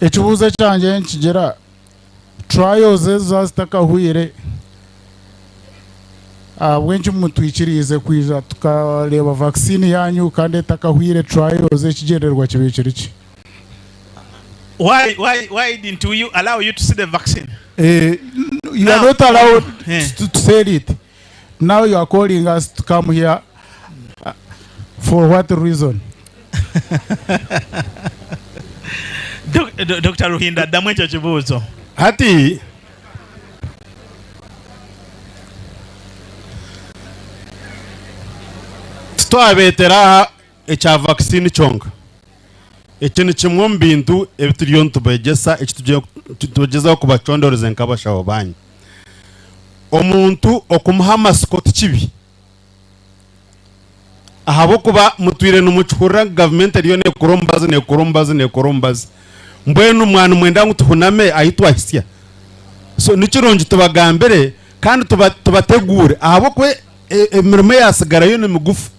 Ekibuuzo kyangye nikigira, trials ezo zaaba zitakahweire, ahabw'enki mutwikiriize kwija tukareeba vaccine yaanyu kandi etakahweire trials ekigyendererwa kibaire kiri ki? Why, why, why didn't we allow you to see the vaccine? Eh, you are Now- not allowed Eh. to sell it. Now you are calling us to come here for what reason? Dr. Ruhinda addamu ekyo kibuuzo. Hati titwabeetera aha ekya vaccine kyonka. Eki ni kimwe omu bintu ebi turiyo nitubegyesa eki tugyezaho kubacondoreza nk'abashaho banyu. Omuntu okumuha amatsiko ti kibi ahabw'okuba mutwire nimukihurira ngu gavumenti eriyo neekora omubazi, neekora omubazi, neekora omubazi. Mbwenu mwaba nimwenda ngu tuhuname ahu twahitsya? So ni kirungi tubagambire kandi tubateguure ahabw'okuba emirimo eyaatsigarayo ni migufu.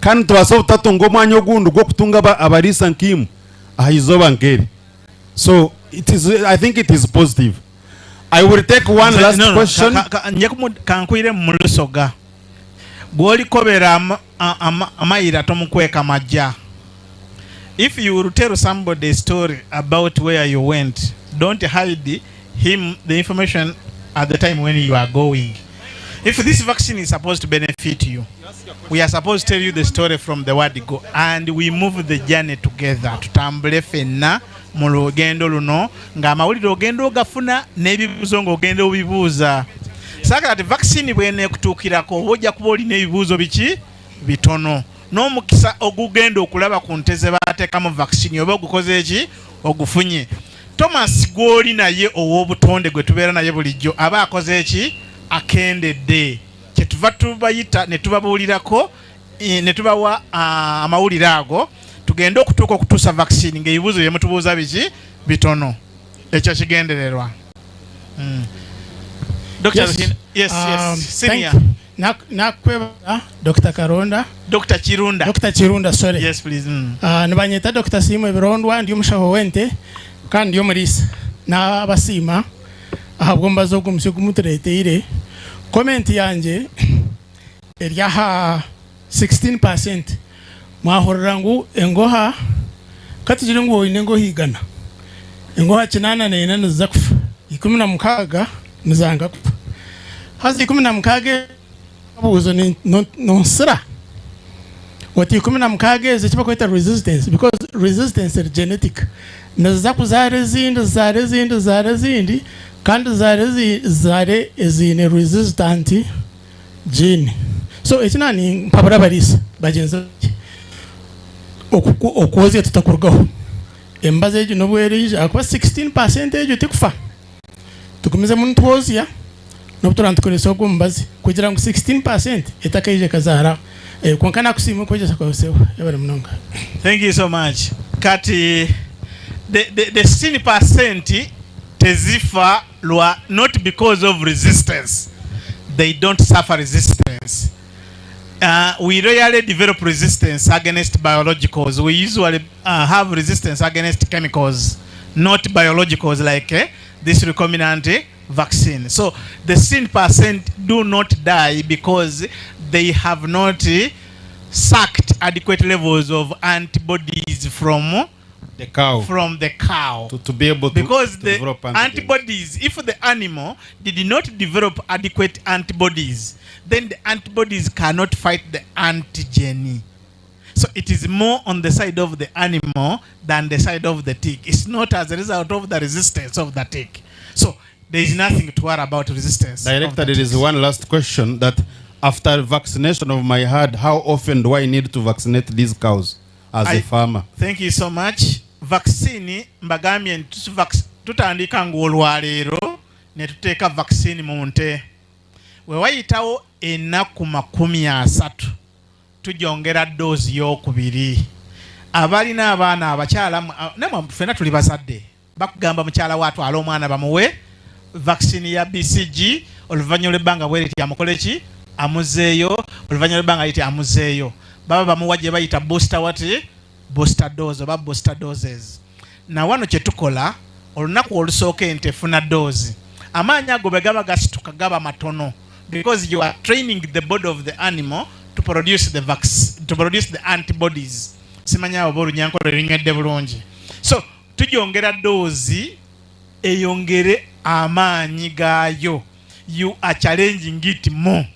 Kandi nitubaasa obutatunga omwanya ogundi gw'okutunga abariisa nkaimwe aha izooba nk'eri. So it is, I think it is positive. I will take one last No, no, question. Kankwiremu mu Lusoga. Gw'olikobera amayira tomukweka maja. If you will tell somebody a story about where you went, don't hide him the information at the time when you are going. If this vaccine is supposed to benefit you, we are supposed to tell you the story from the word go and we move the journey together. Tutambule fenna mu lugendo luno ng'amawulire ogenda ogafuna n'ebibuuzo ng'ogenda obibuuza. Saagala ati vaccine bw'eneekutuukirako oba ojja kuba olina ebibuuzo biki bitono n'omukisa ogugenda okulaba ku nte ze baateekamu vaccine oba ogukoze ki ogufunye. Thomas gw'oli naye ow'obutonde gwe tubeera naye bulijjo aba akoze ki? Akendedde. Kye tuva tubayita ne tubabuulirako eh, ne tubawa ah, amawulire ago tugende okutuuka okutuusa vaccine ng'ebibuuzo bye mutubuuza biki bitono. Ekyo kigendererwa. Mm. Dr. Yes. Ruhina, yes, yes. Senior. Thank you. Nakwebaza Dr. Karonda. Dr. Kirunda. Dr. Kirunda, sorry. Yes, please. Mm. Nibanyeta Dr. Siimwe Birondwa, ndi omushaho w'ente kandi ndi omuriisa. Nabasiima ahabw'omubazi ogu omusya ogu mutureeteire. Comment yangye eri aha 16%. Mwahurira ngu engoha, katugire ngu oine engoha igana, engoha kinaana n'ena niziza kufa, 16 nizanga kufa. Haza 16 ezo akabuuzo nonsira oti 16 ezo eki barikweta resistance because resistance eri genetic niziza kuzaara ezindi zizaare ezindi zizaare ezindi kandi zizaare eziine resistant gene. So eki naaba nimpabura abariisa bagyenzi bangye okwozya tutakurugaho. Emibazi egyo n'obu eraija ahakuba 16% egyo tekufa. Tugumizemu nitwozya n'obu turaba nitukoresa ogwo mubazi kugira ngu 16% etakaija ekazaara. Kwonka nakusiima okwegyesa kwawe sebo. Yebare munonga. Thank you so much. Kati the, the, the 16% tezifa lwa not because of resistance. They don't suffer resistance. We rarely develop resistance against biologicals. We usually have resistance against chemicals, not biologicals like this recombinant vaccine. So the 16% do not die because they have not sucked adequate levels of antibodies from the cow. From the cow. To be able Because to the develop antigens. antibodies, if the animal did not develop adequate antibodies, then the antibodies cannot fight the antigen. So it is more on the side of the animal than the side of the tick. It's not as a result of the resistance of the tick. So there is nothing to worry about resistance. Director, there is one last question that after vaccination of my herd, how often do I need to vaccinate these cows as a farmer? Thank you so much. Vaccine mbagambye nti tutandika ng'olwaleero ne tuteeka vaccine mu nte. We wayitawo ennaku 30 tugyongera doozi y'okubiri. Abalina abaana abakyala namwe ffenna tuli bazadde, bakugamba mukyala we atwale omwana bamuwe vaccine ya BCG, oluvannyuma lw'ebbanga bwe riti amukole ki? Amuzeeyo, oluvannyuma lw'ebbanga liti amuzeeyo. Baba bamuwa gye bayita booster what? Booster dose oba booster doses. Na wano kye tukola, olunaku olusooka ente efuna doozi. Amaanyi ago bwe gaba gasituka gaba matono because you are training the body of the animal to produce the vac to produce the antibodies. Simanyi awo oba olunyankole lunywedde bulungi. So tugyongera doozi eyongere amaanyi gaayo. You are challenging it more.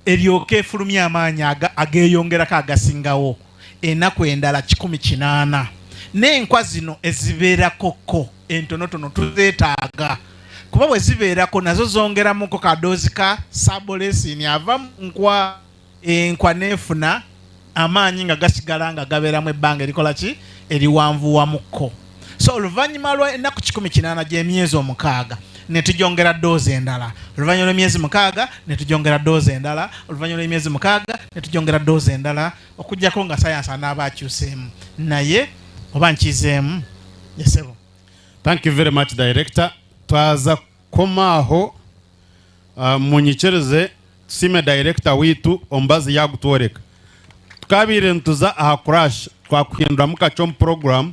Eryoke efulumye amaanyi ageeyongerako agasingawo enaku endala 180. N'enkwa zino ezibeerako ko entonotono tuzeetaaga kuba bwe zibeerako nazo zongeramuko kadoozi ka sabolesini ava mu nkwa, enkwa n'efuna amaanyi nga gasigala nga gabeeramu ebbanga erikola ki eriwanvuwamukko. So oluvannyuma lwa ennaku 180 gy'emyezi omukaaga ne tugyongera doozi endala, oluvannyuma lw'emyezi mukaaga ne tugyongera doozi endala, oluvannyuma lw'emyezi mukaaga ne tugyongera doozi endala, okuggyako nga sayansi anaaba akyuseemu. Naye oba nkizeemu yesebo. Thank you very much director. Twaza kukoma aho uh, munyikirize tusiime director waitu omubazi yagutworeka. Tukabaire nituza aha crash twakuhinduramu kakye omu program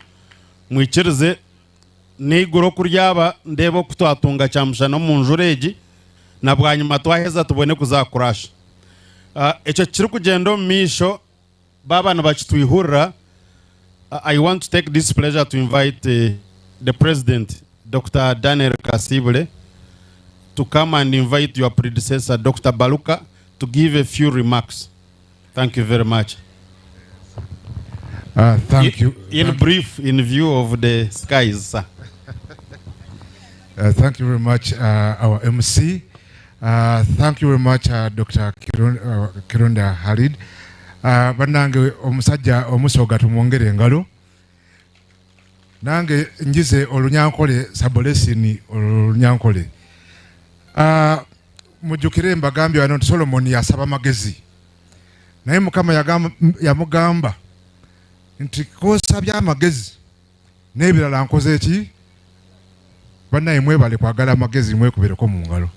mwikirize n'eiguru oku ryaba ndeebe oku twatunga kyamushana omu njura egi na bwanyima twaheza tubone kuza aha crash. Uh, ekyo kirikugyenda omu maisho baaba nibakitwihurira I want to take this pleasure to invite uh, the president Dr. Daniel Kasibule to come and invite your predecessor Dr. Baluka to give a few remarks. Thank you very much. Thank you. In Thank brief, in view of the skies, sir. Thank you very much, our MC. Thank you very much, Dr. Kirunda Halid. Bannange omusajja omusoga tumwongere engalo. Nange njize olunyankole sabolesini olunyankole. Mujjukire mbagambye wano nti Solomon yasaba magezi. Naye Mukama yamugamba nti kosabye amagezi n'ebirala nkoze ki? Bannaye mwebale kwagala amagezi, mwekubireko mu ngalo.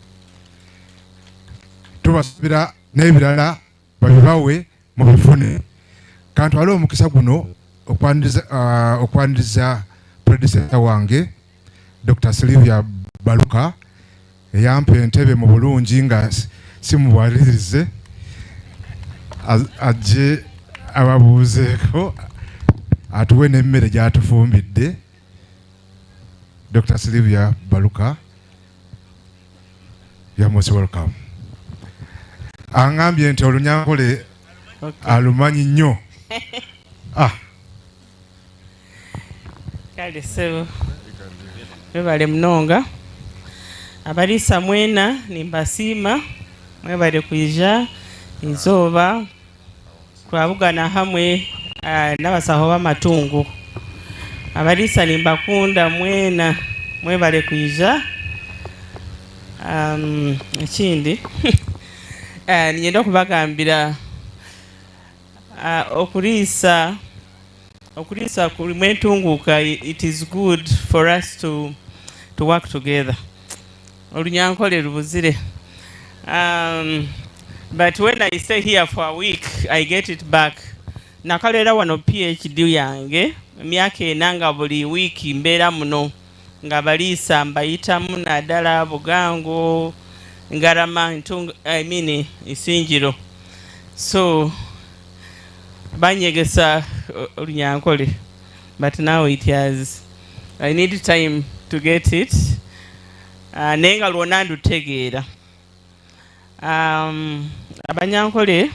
Tubasabira n'ebirala babibawe mubifune. Kantwale omukisa guno okwaniriza predecessor wange Dr. Sylvia Baluka eyampa entebe mu bulungi nga simuwalirize ajje ababuuzeeko atuwe n'emmere gy'atufumbidde. Dr. Sylvia Baluka, you are most welcome. Angambye nti olunyankole alumanyi nnyo. Kale ssebo, mwebale munonga. Abariisa mwena nimbasiima, mwebale kwija eizooba twabugana hamwe n'abasaho b'amatungo. Abariisa nimbakunda mwena, mwebale kwija. Ekindi niinyenda okubagambira okuriisa kurimu entunguuka. It is good for us to work together. Olunyankole rubuzire. But when I stay here for a week, I get it back. Nakalera wano PhD yange emyaka 4 nga buli wiiki mbeera muno nga baliisa mbayitamu naddala Bugango, Ngarama, Ntunga, I mean Isingiro. So banyegesa olunyankole, but now it has I need time to get it. Naye nga lwonna ndutegeera. Abanyankole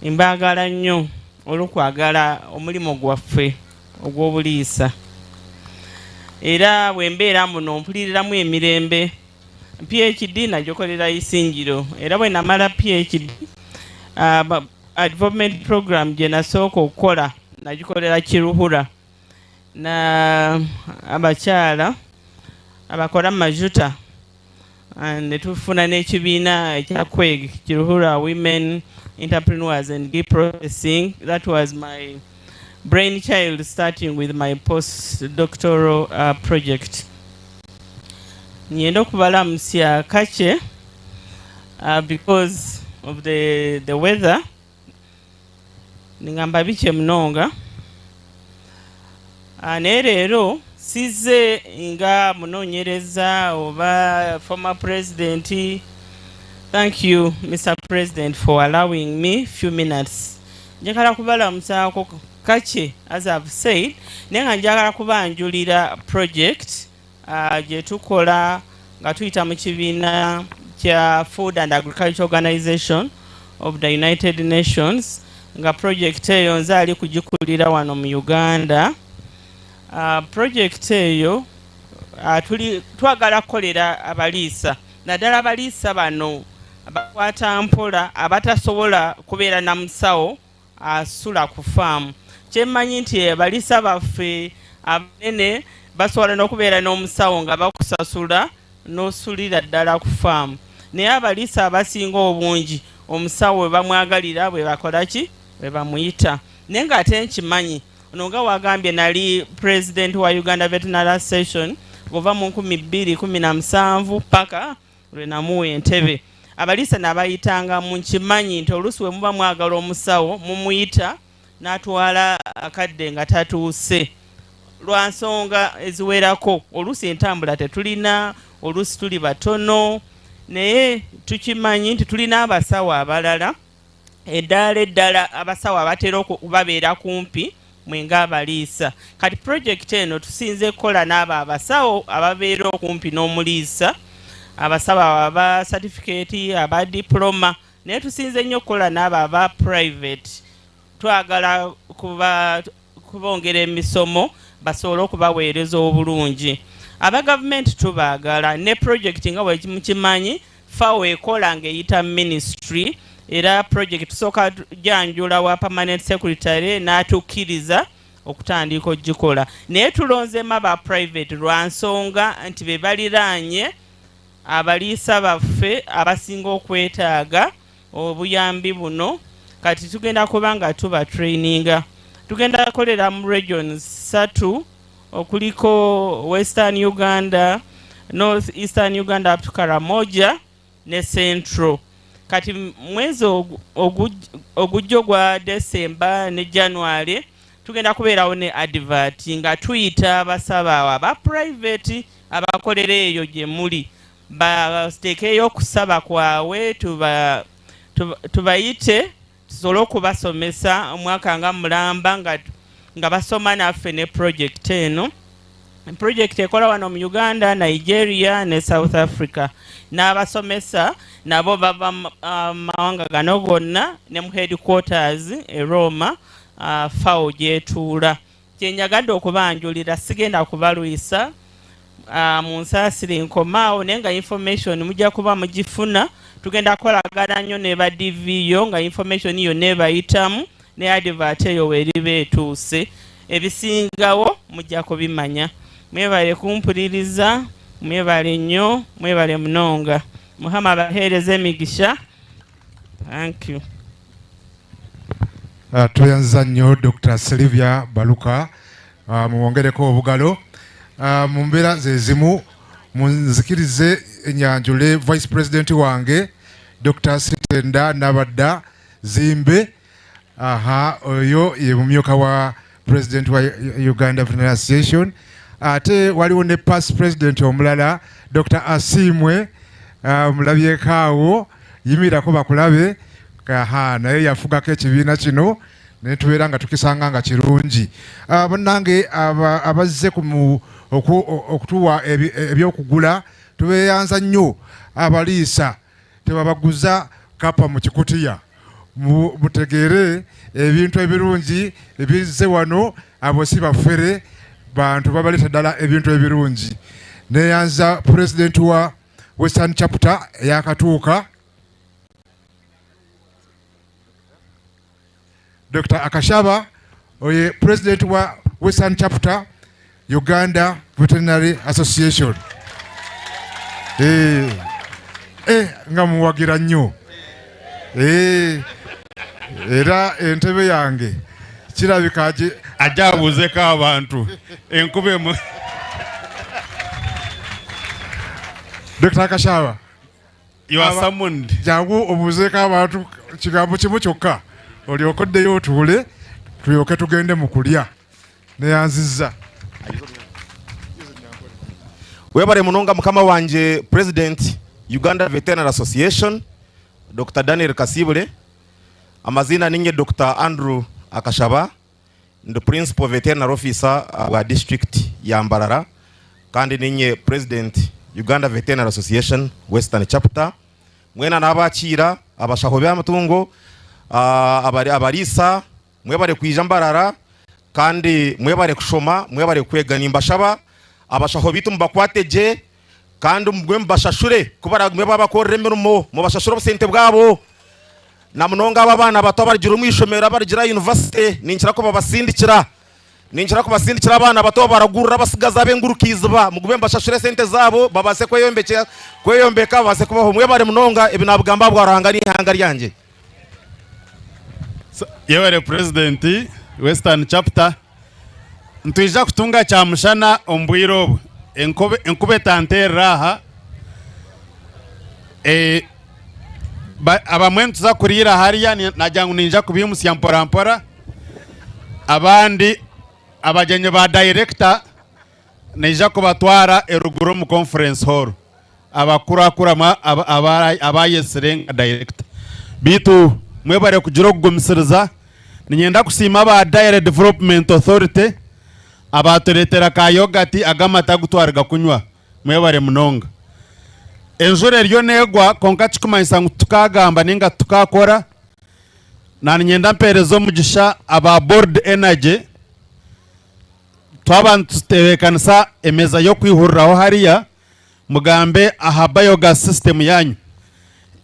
mbaagala nnyo olw'okwagala omulimu gwaffe ogw'obuliisa, era bwe mbeera muno mpuliriramu emirembe. PhD nagikolera Isingiro, era bwe namala PhD, development program gye nasooka okukola nagikolera Kiruhura na abakyala abakola majuta, ne tufuna n'ekibiina ekya KWEG, Kiruhura Women Entrepreneurs and Ghee Processing. That was my brainchild, starting with my postdoctoral project. Ngenda okubalamusya kakye because of the weather, ningamba bikye munonga. Naye leero sizze nga munoonyereza oba former president. Thank you Mister President for allowing me few minutes. Njagala kubalamusaako kakye as I've said, naye nga njagala kubanjulira project gye tukola nga tuyita mu kibiina kya Food and Agriculture Organization of the United Nations nga project eyo nze ali kugikulira wano mu Uganda. Project eyo tuli twagala kukolera abaliisa naddala abaliisa bano abakwata mpola abatasobola kubeera na musawo asula ku faamu. Kyemmanyi nti abalisa baffe abanene basobola n'okubeera n'omusawo nga bakusasula n'osulira ddala ku faamu, naye abalisa abasinga obungi omusawo we bamwagalira bwe bakola ki bwe bamuyita. Naye ng'ate nkimanyi ono nga wagambye nali pulezidenti wa Uganda Veterinary Association okuva mu 2017 paka lwe namuwa entebe. Abaliisa nabayitangamu, nkimanyi nti oluusi we muba mwagala omusawo mumuyita n'atwala akadde nga tatuuse lwa nsonga eziwerako. Oluusi entambula tetulina, oluusi tuli batono, naye tukimanyi nti tulina abasawo abalala eddaala eddala abasawo abatera okubabeera kumpi mwe ng'abaliisa. Kati pulojekiti eno tusinze kukola n'abo abasawo ababeera okumpi n'omuliisa, abasawo aba satifikeeti, aba diploma, naye tusinze nnyo okukola n'abo aba private. Twagala kuba kubongera emisomo basobole okubaweereza obulungi. Aba gavumenti tubaagala ne pulojekiti nga bwe mukimanyi FAO ekola ng'eyita minisitule era pulojekiti tusooka janjula wa permanent secretary n'atukkiriza okutandika okugikola, naye tulonzeemu aba private lwa nsonga nti be baliraanye abaliisa baffe abasinga okwetaaga obuyambi buno. Kati tugenda kuba nga tuba traininga, tugenda kukolera mu regions 3 okuliko Western Uganda, North Eastern Uganda up to Karamoja ne Central. Kati mwezi ogujja ogwa December ne January tugenda kubeerawo ne advert nga tuyita abasawo aba private abakolera eyo gye muli bateekeyo okusaba kwabwe tubayite tusobole okubasomesa omwaka nga mulamba nga basoma naffe ne project eno. Project ekola wano mu Uganda, Nigeria ne South Africa, n'abasomesa nabo bava mawanga gano gonna ne mu headquarters e Roma, FAO gyetuula. Kyenjagadde okubanjulira sigenda kubalwisa, munsaasire nkomaawo, naye nga information mujja kuba mugifuna. Tugenda kukolagana nnyo ne ba DVO nga information yonna ebayitamu ne advert eyo weeriba etuuse, ebisingawo mujja kubimanya. Mwebale kumpuliriza, mwebale nnyo, mwebale munonga. Mukama abaheereze emigisha. Thank you. Tweyanziza nnyo Dr. Sylvia Baluka, muwongereko obugalo. Mu mbeera ze zimu munzikirize enyanjule Vice President wange Dr. Sitenda Nabadda Zimbe. Aha, oyo ye mumyuka wa President wa Uganda Veterinary Association. Ate waliwo ne past President omulala Dr. Asiimwe, mulabyeko awo, yimirako bakulabe. Aha, naye yafugako ekibiina kino ne tubeera nga tukisanga nga kirungi. Bannange abazze okutuwa ebyokugula tubeeyanza nnyo. Abaliisa tebabaguza kapa mu kikutiya, mutegeere ebintu ebirungi ebizze wano. Abo si bafere, bantu babaleeta ddala ebintu ebirungi. Neyanza President wa Western Chapter eyakatuuka Dr. Akashaba, oye President wa Western Chapter Uganda Veterinary Association. Nga muwagira nnyo. Era entebe yange kirabika ajja abuuzeko abantu enkuba emu. Dr. Akashaba, You are summoned. Jangu obuuzeeko abantu kigambo kimu kyokka, olyoke oddeyo otuule tulyoke tugende mu kulya. Neyanzizza. Webare munonga mukama wangye President Uganda Veterinary Association Dokita Daniel Kasiibure. Amaziina ninye Dokita Andrew Akashaba ndi Principal Veterinary Officer wa district ya Mbarara kandi ninye President Uganda Veterinary Association Western Chapter. Mwena nabakiira abashaho b'amatungo, abariisa Mwebare kwija Mbarara kandi mwebare kushoma, mwebare kwega. Nimbashaba abashaho baitu mubakwate gye kandi mugume mubashashure ku baragume babakorera emirimo mubashashure obusente bwabo. Na munonga abo abaana bato abarigira omu ishomero abarigira aha yunivasite ninkira kubabasindikira. Ninkira kubasindikira abaana bato baragurira abasigazi ab'enguruka eiziba mugume mubashashure esente zaabo babaase kweyombeka babaase kubaho. Mwebare munonga ebi nabigamba ahabwa Ruhanga n'eihanga ryangye. Yebare Purezidenti Western Chapter. Nitwija kutunga kyamushana omu bwire obu. Enkuba etanteerera aha. Abamwe nituza kuriira hariya nagira ngu niinyija kubiimutsya mpora mpora. Abandi abagyenyi ba dayirekita naija kubatwara eruguru omu conference hall. Abakurakuramu abayetsire nka dayirekita. Beitu mwebare kugira okugumisiriza. Niinyenda kusiima aba Dairy Development Authority abatureetera ka yogati ag'amata agu twaruga kunywa. Mwebare munonga. Enjura eriyo neegwa kwonka tikikumanyisa ngu titukagamba nainga titukakora. Naaniinyenda mpeereze omugisha aba Bold Energy. Twaba nitutebeekanisa emeeza y'okwihuriraho hariya, Mugambe aha biogas system yanyu.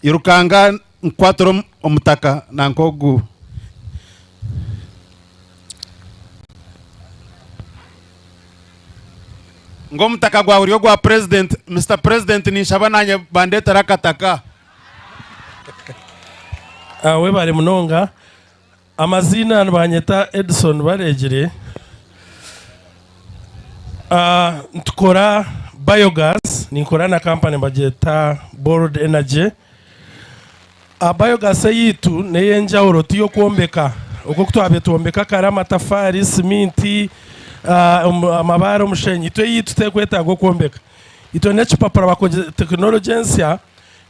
Irukanga nkukwatire omutaka nanka ogu. Ngu omutaka gwawe guri ogwa president. Mister President ninshaba nanye bandetere akataka. Webare munonga. Amaziina nibanyeta Edson Baregire. Nitukora biogas, ninkora na kampani nibagyeta Bold Energy. Biogas eyaitu n'ey'enjawulo tiy'okwombeka oku oku twabaire twombeka kare amatafaari, siminti, amabaare, omushenyi. Itwe eyaitu terikwetaaga okwombeka. Itwe n'ekipapura bakozire tekinologye ensya,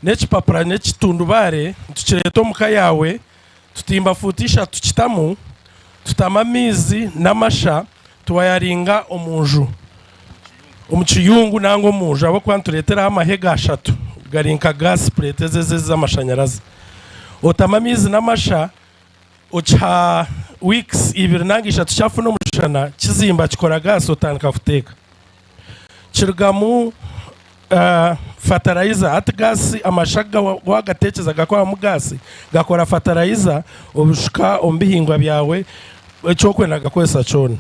n'ekipapura n'ekitundubaare nitukireeta omuka yaawe. Tutimba fuuti ishatu tukitamu, tutamu amaizi n'amasha tuwayaringa omu nju, omu kiyungu nangwa omu nju ahabw'okuba nitureeteraho amahega ashatu gari nka gaasi pureeti ezi ez'amashanyarazi. Otamu amaizi n'amasha okiha wiikisi ibiri nanga ishatu kyafuna omushana kizimba kikora gaasi otandika kuteeka. Kirugamu fatarayiza hati gaasi amasha wagatekyeza gakwahamu gaasi gakora fatarayiza obishuka omu bihingwa byawe eki orikwenda kugakozesa kyona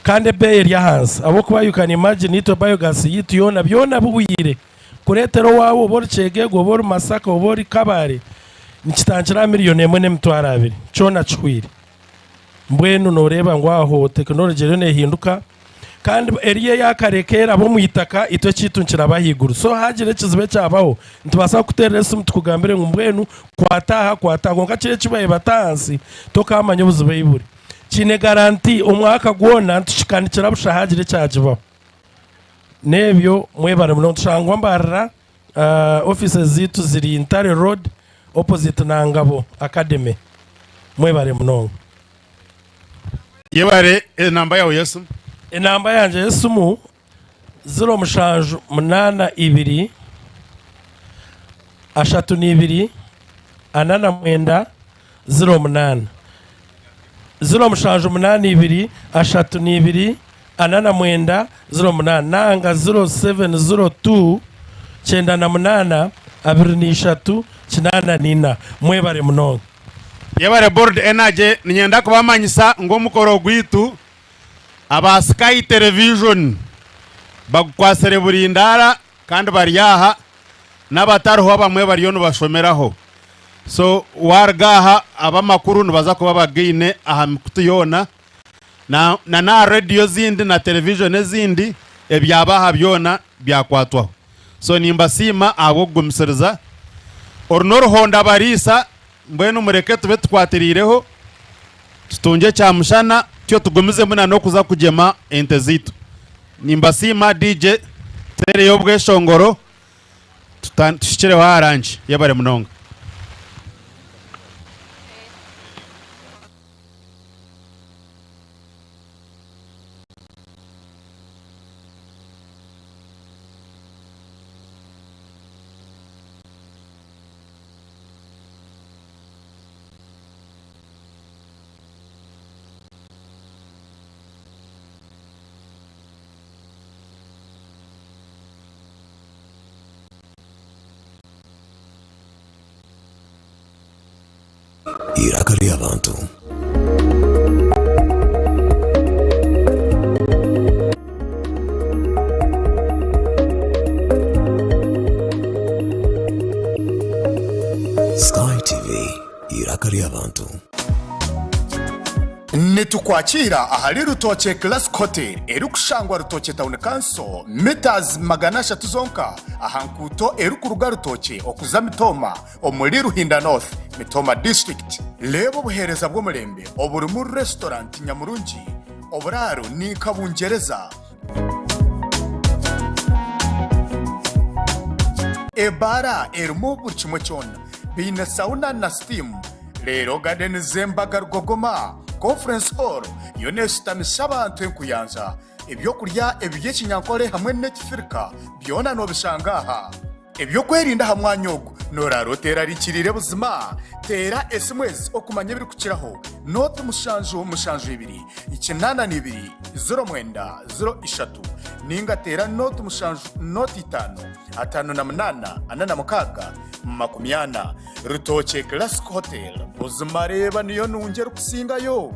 kandi ebeeyi eri ahansi ahabw'okuba you can imagine itwe biogas yaitu yoona byona bihwire kureetera owaawe oba ori Kyegegwa oba ori Masaka oba ori Kabale nikitandikira aha miriyoni emwe n'emitwaro abiri kyona kihwire. Mbwenu nooreeba ngu aho tekinologye eriyo neehinduka kandi eriyo eya kare k'eraba omu itaka itwe ekyaitu nikiraba ahaiguru. So haagira ekizibu ekyabaho nitubaasa kukuteerera esimu tukugambire ngu mbwenu kwata aha kwata aha kwonka kiri eki baayebata ahansi tokaamanya obuzibu ahi buri. Kiine garanti omwaka gwona nitukikanikira busha haagira ekyagibaho. N'ebyo mwebare munonga. Nitushangwa Mbarara, offices zaitu ziri Ntare Road opposite na Ngabo Academy. Mwebare munonga. Yebare enamba yawe y'esimu. Enamba yangye y'esimu 0782 32 49 08. 0782 32 49 08 nanga 0702 98 23 84. Mwebare munonga. Yebare Bold Energy niinyenda kubamanyisa ngu omukoro gwaitu aba Sky Television bagukwatsire burindaara kandi bari aha n'abatariho abamwe bariyo nibashomeraho so waruga aha ab'amakuru nibaza kuba bagaine aha mikutu yoona na n'aha rediyo ezindi na television ezindi ebyaba aha byona byakwatwaho. So nimbasiima ahabw'okugumisiriza. Oru n'oruhonda bariisa, mbwenu mureke tube tukwatiriireho tutungye kyamushana tutyo tugumizemu na n'okuza kugyema ente zaitu. Nimbasiima DJ. Tuteereyo obweshongoro tuhikireho aha rangi. Yebare munonga. Eiraka ry'abantu. Sky TV, eiraka ry'abantu. Nitukwakiira ahari Rutookye Classic Hotel erikushangwa Rutookye Town Council, metres 300 zonka aha nkuuto erikuruga Rutookye okuza Mitooma omuri Ruhinda North, Mitooma District. Reeba obuheereza bw'omurembe oburimu restaurant nyamurungi, oburaaro ni nka Bungyereza, ebaara erimu buri kimwe kyona, baine sauna na steam. Reero Garden z'embaga Rugogoma Conference Hall yo neshutamisa abantu enkuyanja. Ebyokurya eby'ekinyankore hamwe n'ekifirika byona nobishanga aha. Ebyokwerinda aha mwanya ogu noraara oterarikirire buzima. Teera esimu ezi okumanya ebirikukiraho, noti mushanju mushanju ibiri 82 09 03 ninga teera noti mushanju noti itaano 58 46 40. Rutookye Classic Hotel buzima reeba niyo nungi erikusingayo.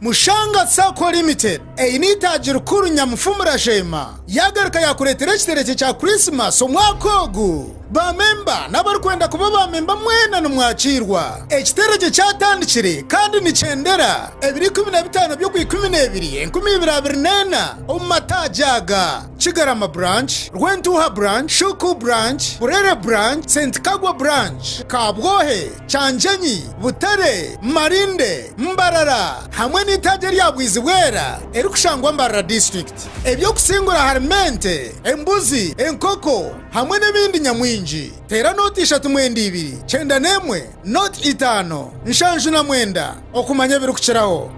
Mushanga Sacco Limited eine eitaagi rikuru Nyamufumura Sheema yagaruka yakureetera ekiterekye kya Christmas omwaka ogu. Ba memba n'abarikwenda kuba ba memba mwena nimwakiirwa. Ekiterekye kyatandikire kandi nikyendera ebiro 15 by'Okwikumineebiri 2024 omu mataagi aga. Kigarama Branch, Rwentuuha Branch, Shuku Branch, Burere Branch, St Kagwa Branch, Kabwohe, Kyangyenyi, Butare, Marinde, Mbarara hamwe n'eitaagi erya Bwizibwera erikushangwa Mbarara District. Eby'okusingura harimu ente, embuzi, enkoko hamwe n'ebindi nyamwingi. Teera nooti ishatu mwenda ibiri, kyenda n'emwe, nooti itaano, nshanju na mwenda okumanya ebirikukiraho.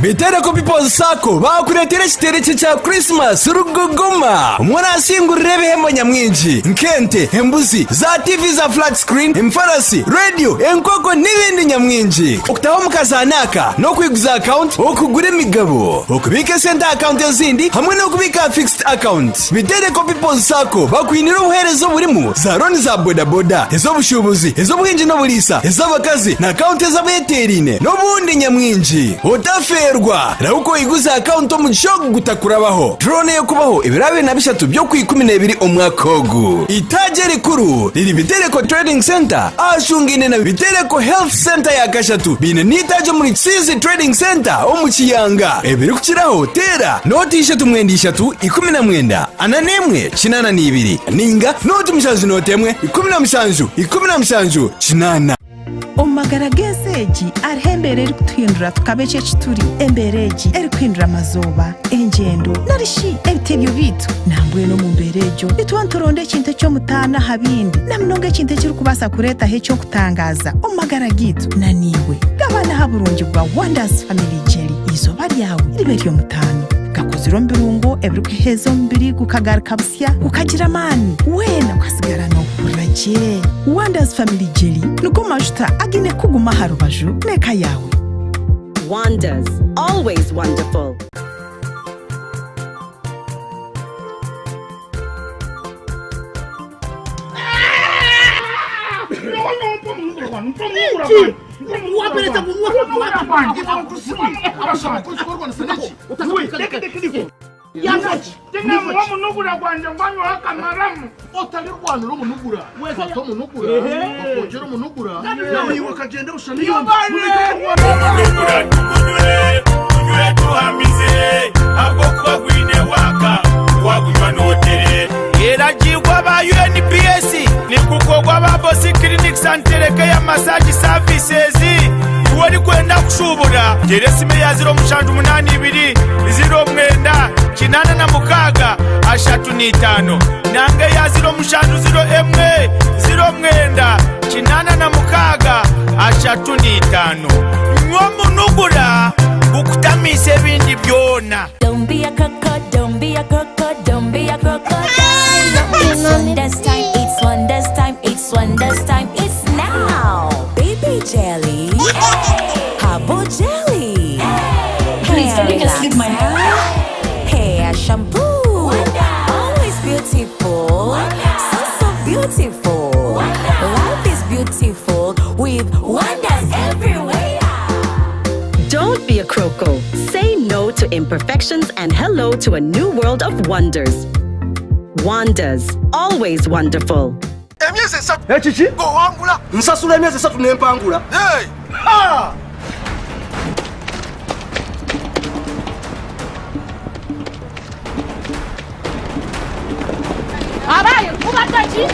Bitereko People's Sacco baakureetera ekiterekye kya Christmas rugogoma omwe orasingurira ebihembo nyamwingi nk'ente, embuzi, za TV za flat screen, emifarasi, radio, enkoko n'ebindi nyamwingi. Okutaho omu kazaano aka n'okwiguza akawunti, okugura emigabo, okubiika esente aha akawunti ezindi hamwe n'okubiika aha fixed account. Bitereko People's Sacco bakwinire obuheereza oburimu za looni za bodaboda, ez'obushuubuzi, ez'obuhingi n'oburiisa, ez'abakazi na akawunti ez'abeeteeraine n'obundi nyamwingi. Otafeerwa! Rahuka oiguze akawunti omugisha ogu gutakurabaho. Draw n'ey'okubaho ebiro 23 by'Okwikumineebiri omwaka ogu. Eitaagi erikuru riri Bitereko Trading Centre ahashungaine na Bitereko Health Centre ya kashatu baine n'eitaagi omuri Kisiizi Trading Centre omu Kiyanga. Ebirikukiraho teera nooti ishatu mwenda ishatu 19 41 82 nainga nooti mushanju nooti emwe 17 17 8. Omu magara g'ensi egi hariho embeera erikutuhindura tukaba eki eki turi. Embeera egi erikuhindura amazooba, engyendo, nari shi ebitebyo byaitu. Nambwenu omu mbeera egyo, nituba nituronda ekintu eky'omutaano aha bindi, na munonga ekintu ekirikubaasa kureetaho eky'okutangaaza omu magara gaitu. Na naiwe, gabana aha burungi bwa Wonders Family Jelly. Eizooba ryawe ribe ery'omutaano. Gakozirwe omu birungo ebirikuheeza omubiri gukagaruka busya, gukagira amaani, weena okasigara noohurira gye. Wonders Family Jelly nigo majuta againe kukuguma aha rubaju n'eka yaawe. Wonders, always wonderful. Omunugura gwangye gwanywaho akamaramu. Otarirwanira omunugura, bata omunugura, bakwongyera omunugura, naiwe okagyenda busha Omunugura tugunywe, tunywe tuhamize, ahabw'okuba gwine waaka, wagunywa nootere. Eragirwa aba UNPS nigukorwa aba Bosi Clinics and Telecare Massage Services. Iwe orikwenda kushoma. kushuubura, teera esimu eya 0782 09 86 35 nanga eya 0701 09 86 35. Nywa omunugura gukutamiise ebindi byona. Don't be a croco, don't be a croco, don't be a crocodile. It's wonders time, it's wonders time, it's wonders time, it's now. Baby jelly, herbal jelly, Please, hair can you just leave my relaxer, hair shampoo. Always beautiful, so so beautiful. Life is beautiful with wonders everywhere. Don't be a croco. Say no to imperfections and hello to a new world of wonders. Wonders, always wonderful. Emyezi esatu. Ekiki? Ng'owangula. Nsasula emyezi esatu ne mpangula. Hey! Ha! Abaye kubadde ki?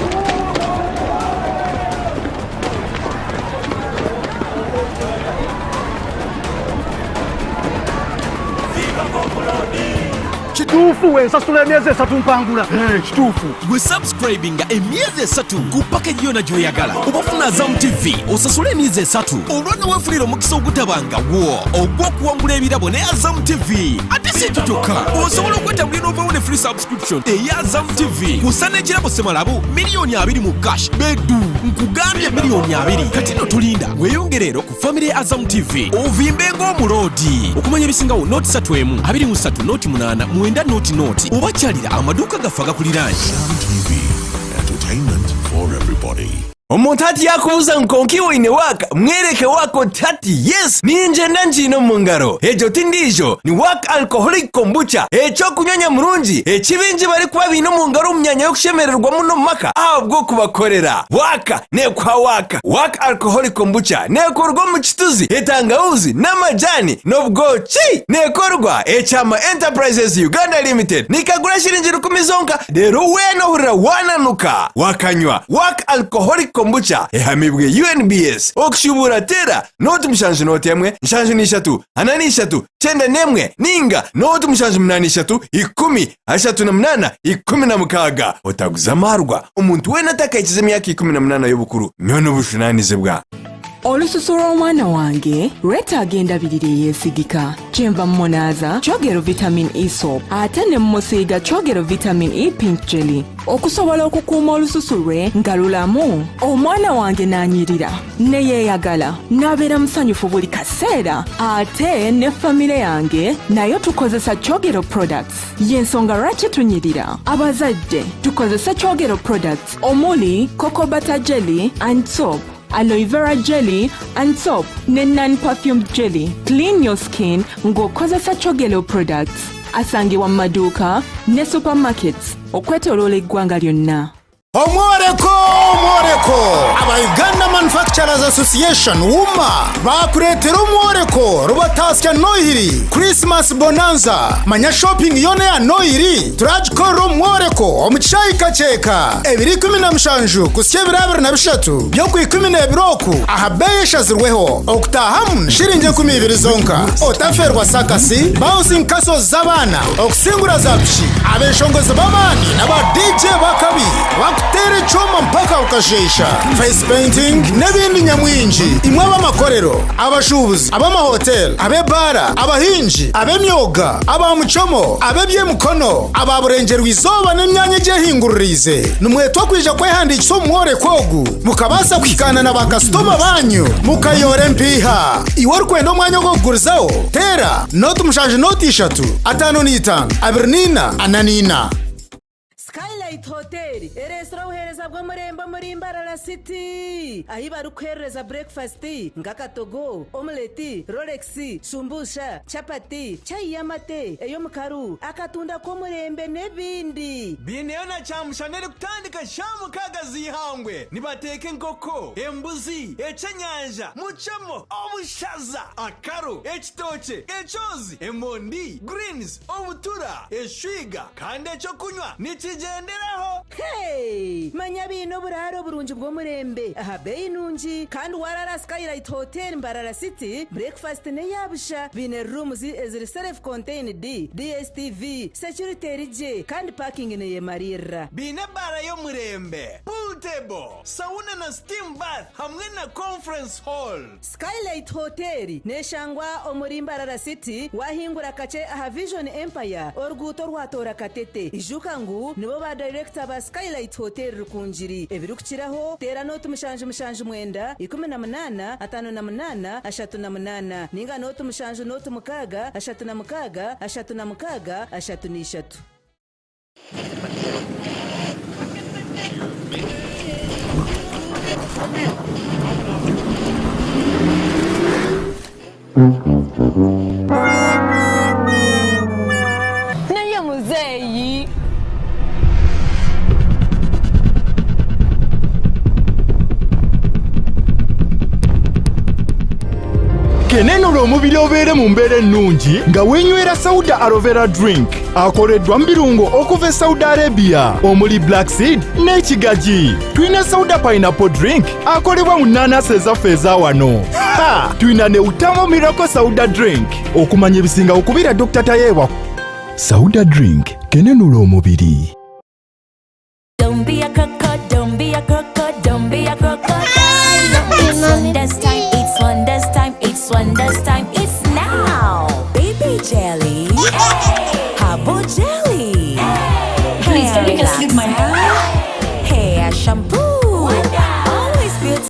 Kituufu wensasula emyezi esatu mpangula. Kituufu. Gwe subscribinga emyezi esatu ku package yona gy'oyagala oba ofuna Azam TV osasule emyezi esatu olwo nno weefunire omukisa ogutabangawo ogw'okuwangula ebirabo ne Azam TV. Ate si ekyo kyokka, osobola okwetambulira n'ovaawo ne free subscription eya Azam TV kw'ossa n'ekirabo ssemalabu miliyoni 20 mu cash bedu. Nkugambye miliyoni 20. Kati nno tolinda, weeyongere ero ku famire ya Azam TV ovimbe ng'omuloodi. Okumanya ebisingawo 0 3 1 23 0 8 9 0 0 oba kyalira amaduuka gaffe agakuliraanye. TV, entertainment for everybody. Omuntu hati yakubuuza ngu kwonka iwe oine waaka, mwereke waaka oti hati yes, ningyenda ngiine omu ngaro. Egyo ti ndiijo, ni Waaka Alcoholic Kombucha, eky'okunywa nyamurungi eki baingi barikuba baine omu ngaro omu myanya y'okushemererwamu n'omu maka ahabw'okubakorera. Waaka neekuha waaka. Waaka Alcoholic Kombucha neekorwa omu kituzi, etangawuzi n'amajaani n'obwoki. Neekorwa Ekyama Enterprises Uganda Limited. Nikagura shiringi 1000 zonka reero weena ohurira waananuka wakanywa Waaka Alcoholic Kombucha ehamibwe UNBS. Okushubuura teera 0 7 0 1 7 3 4 3 91 ninga 0 7 8 3 10 38 16. Otaguza amaarwa omuntu weena atakahikize emyaka 18 y'obukuru. Nywa n'obujunaanizibwa. Olususu lw'omwana wange lwetaaga endabirira eyeesigika. Kyenva mmunaaza Kyogero Vitamin E Soap ate ne mmusiiga Kyogero Vitamin E Pink Jelly okusobola okukuuma olususu lwe nga lulamu. Omwana wange n'anyirira ne yeeyagala n'abeera musanyufu buli kaseera ate ne famire yange nayo tukozesa Kyogero products. Y'ensonga lwaki tunyirira. Abazadde tukozese Kyogero products omuli Cocoa Butter Jelly and Soap, Aloe Vera Jelly and Soap ne Non-Perfumed Jelly. Clean your skin ng'okozesa Kyogero products. Asangibwa mu maduuka ne supermarkets okwetooloola eggwanga lyonna. Omworeko, omworeko! Aba Uganda Manufacturers Association, UMA, baakureetera omworeko Rubatasya Nohiri Christmas Bonanza. Manya shopping yoona eya Nohiri turagikorera omu mworeko omu kishaayi Kakyeka ebiro 17 kuhitsya ebiro 23 by'Okwikumineebiri oku aha beeyi eshazirweho. Okutaahamu ni shiringi 2000 zonka. Otafeerwa sakasi, bouncing castles z'abaana, okusingura za piki, abeshongozi b'amaani na ba DJ b'akabi bakuteera ekyoma mpaka okasheesha, face painting n'ebindi nyamwingi. Imwe ab'amakorero, abashuubuzi, ab'amahoteeri, ab'ebaara, abahingi, ab'emyoga, aba mucomo, ab'eby'emikono, aba burengyerwa-izooba n'emyanya egyehinguririize, nimwetwa kwija kwehandiikisa omu mworeko ogu mukabaasa kuhikaana na baakasitoma baanyu mukayoora empiiha. Iwe orikwenda omwanya ogw'okugurizaho, teera 07 03 55 24 44. Skylight Hotel ereetsire obuheereza bw'omurembe omuri Mbarara City ahi barikuheerereza breakfast nk'akatogo, omelette, rolex, shumbusha, chapati, chai y'amate, ey'omukaru, akatunda k'omurembe n'ebindi. Baineyo na kyamushana erikutandika shaaha 6 z'eihangwe. Nibateeka enkoko, embuzi, eky'enyanja, mucemo, obushaza, akaru, ekitookye, ekyozi, emondi, greens, obutura, eshwiga kandi eky'okunywa nikigyendera. Reeberaho! Hey! Manya baine oburaaro burungi bw'omurembe aha beeyi nungi kandi waraara aha Skylight Hotel Mbarara City, breakfast n'eya busha. Baine rooms eziri self contained, DSTV, security eri gye kandi parking neyemariirira. Baine ebaara y'omurembe, pool table, sauna na steam bath hamwe na conference hall. Skylight Hotel neshangwa omuri Mbarara City wahingura kakye aha Vision Empire oruguuto orwatoora Katete. Ijuka ngu nibo ba dayirekita ba Skylight Hotel Rukungiri. Ebirikukiraho teera nooti 779 18 58 38 ninga nooti 7 nooti 6 36 36 33. Naye muzeeyi. Kenenula omubiri obeere mu mbeera ennungi nga weenywera Sauda Aloe Vera Drink akoleddwa mu birungo okuva e Saudi Arabia omuli black seed n'ekigagi. Tulina Sauda Pineapple Drink akolebwa mu nnaanasi ezaffe eza wano. Ha! Tulina ne Utamo Miracle Sauda Drink. Okumanya ebisingawo kubira Dr. Tayebwa. Sauda Drink kenenula omubiri. Don't be a crocodile, don't be a crocodile, don't be a crocodile. It's wonders time, it's wonders time, it's wonders time, it's now. Baby jelly.